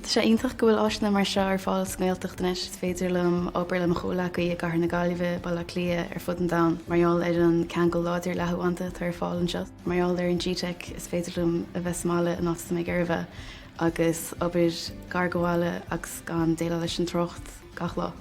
Tá sé iontach go bhfuil áiseanna mar seo ar fáil sa nGaeltacht anois. Is féidir liom obair le mo chomhleacaí i gCathair na Gaillimhe, Baile Átha Cliath, ar fud an domhain. Mar gheall ar an ceangal láidir leathanbhanda atá ar fáil anseo. Mar gheall ar an GTeic is féidir liom a bheith sa mbaile an áit atá mé ag iarraidh a bheith agus obair gar do bhaile agus gan déileáil leis an trácht gach lá.